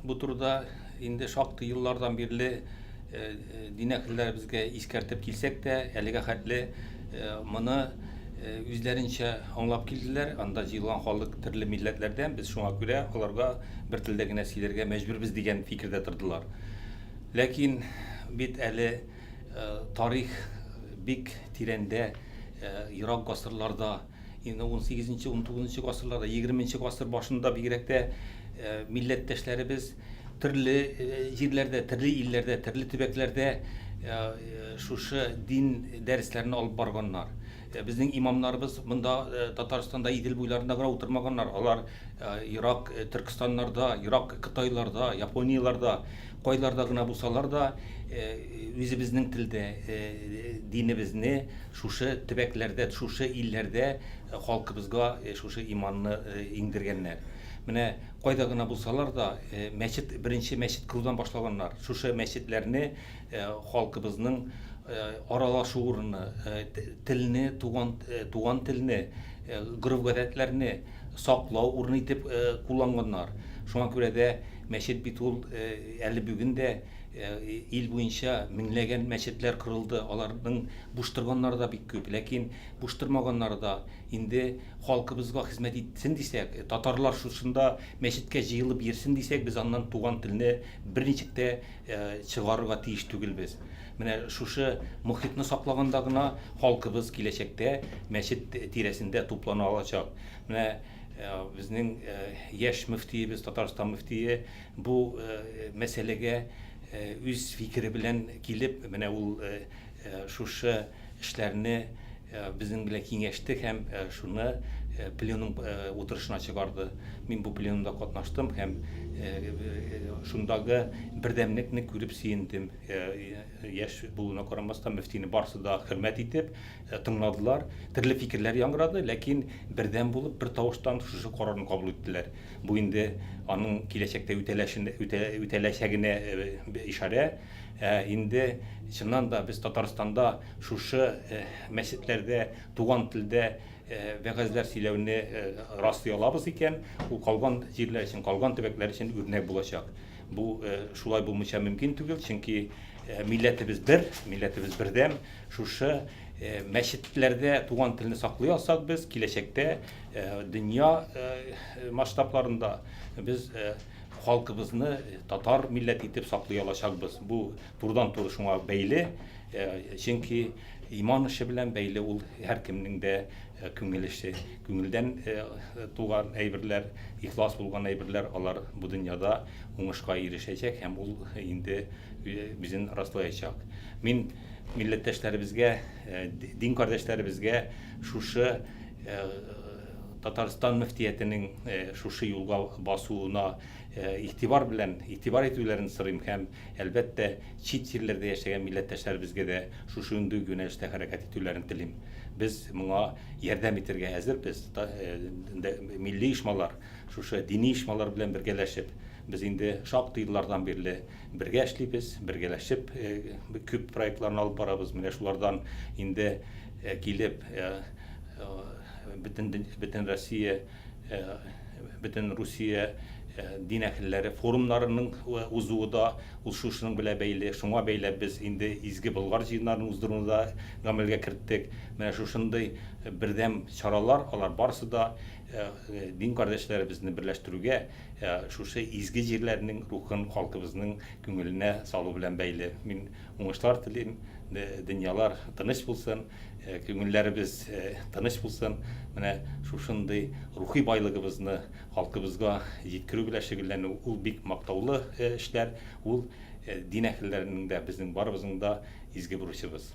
бу турыда инде шактый еллардан бирле дин әһелләребезгә искәртеп килсәк тә, әлегә хәтле моны үзләренчә аңлап килделәр. Анда җыелган халык төрле милләтләрдән, без шуңа күрә аларга бер телдә генә сөйләргә мәҗбүрбез дигән фикердә тордылар. Ләкин бит әле тарих бик тирәндә, ерак гасырларда, инде 18-нче, 19-нчы гасырларда, 20-нче гасыр башында бигрәк тә милләттәшләребез төрле җирләрдә, төрле илләрдә, төрле төбәкләрдә шушы дин дәресләрен алып барганнар. Безнең имамнарыбыз монда Татарстанда Идел буйларында гына утырмаганнар. Алар ерак Төркестаннарда, ерак Кытайларда, Японияләрдә, кайларда гына булсалар да, үзебезнең телдә динебезне шушы төбәкләрдә, шушы илләрдә халкыбызга шушы иманны иңдергәннәр. Менә кайда гына булсалар да, мәчет, беренче мәчет корудан башлаганнар. Шушы мәчетләрне халкыбызның аралашу урыны, телне, туган, туган телне, гореф-гадәтләрне саклау урыны итеп кулланганнар. Шуңа күрә дә мәчет бит ул әле бүген дә ил буенча меңләгән мәчетләр корылды. Аларның буш торганнары да бик күп. Ләкин буш тормаганнары да инде халкыбызга хезмәт итсен дисәк, татарлар шушында мәчеткә җыелып йөрсен дисәк, без аннан туган телне берничек тә чыгарырга тиеш түгелбез. Менә шушы мохитны саклаганда гына халкыбыз киләчәктә мәчет тирәсендә туплана алачак. Менә безнең яшь мөфтиебез, Татарстан мөфтие бу мәсьәләгә үз фикере белән килеп, менә ул шушы эшләрне безнең белән киңәште һәм шуны пленум утырышына чыгарды. Мин бу пленумда катнаштым һәм шундагы бердәмлекне күреп сөендем. Яшь булуына карамастан, мөфтине барысы да хөрмәт итеп тыңладылар. Төрле фикерләр яңгырады, ләкин бердәм булып, бер тавыштан шушы карарны кабул иттеләр. Бу инде аның киләчәктә үтәләчәгенә ишарә. Ә инде чыннан да без Татарстанда шушы мәчетләрдә туган телдә вәгазьләр сөйләүне раслый алабыз икән, ул калган җирләр өчен, калган төбәкләр өчен үрнәк булачак. Бу шулай булмыйча мөмкин түгел, чөнки милләтебез бер, милләтебез бердәм. Шушы мәчетләрдә туган телне саклый алсак без, киләчәктә дөнья масштабларында без халкыбызны татар милләте итеп саклый алачакбыз. Бу турыдан-туры шуңа бәйле, чөнки иман эше белән бәйле ул һәркемнең дә күңел эше. Күңелдән туган әйберләр, ихлас булган әйберләр, алар бу дөньяда уңышка ирешәчәк һәм ул инде үзен раслаячак. Мин милләттәшләребезгә, дин кардәшләребезгә шушы Татарстан мөфтиятенең шушы юлга басуына игътибар белән игътибар итүләрен сорыйм һәм, әлбәттә, чит җирләрдә яшәгән милләттәшләребезгә дә шушындый ук юнәлештә хәрәкәт итүләрен телим. Без моңа ярдәм итәргә әзербез. Милли оешмалар, шушы дини оешмалар белән бергәләшеп, без инде шактый еллардан бирле бергә эшлибез, бергәләшеп күп проектларны алып барабыз. Менә шулардан инде килеп, бөтен бөтен Россия бөтен Русия дин әһелләре форумнарының узуы да ул шушының белән бәйле. Шуңа бәйләп без инде Изге Болгар җыеннарын уздыруны да гамәлгә керттек. Менә шушындый бердәм чаралар, алар барысы да дин кардәшләребезне берләштерүгә, шушы изге җирләрнең рухын халкыбызның күңеленә салу белән бәйле. Мин уңышлар телим, дөньялар тыныч булсын. Күңелләребез тыныч булсын. Менә шушындый рухи байлыгыбызны халкыбызга җиткерү белән шөгыльләнү ул бик мактаулы эшләр. Ул дин әһелләренең дә, безнең барыбызның да изге бурычыбыз.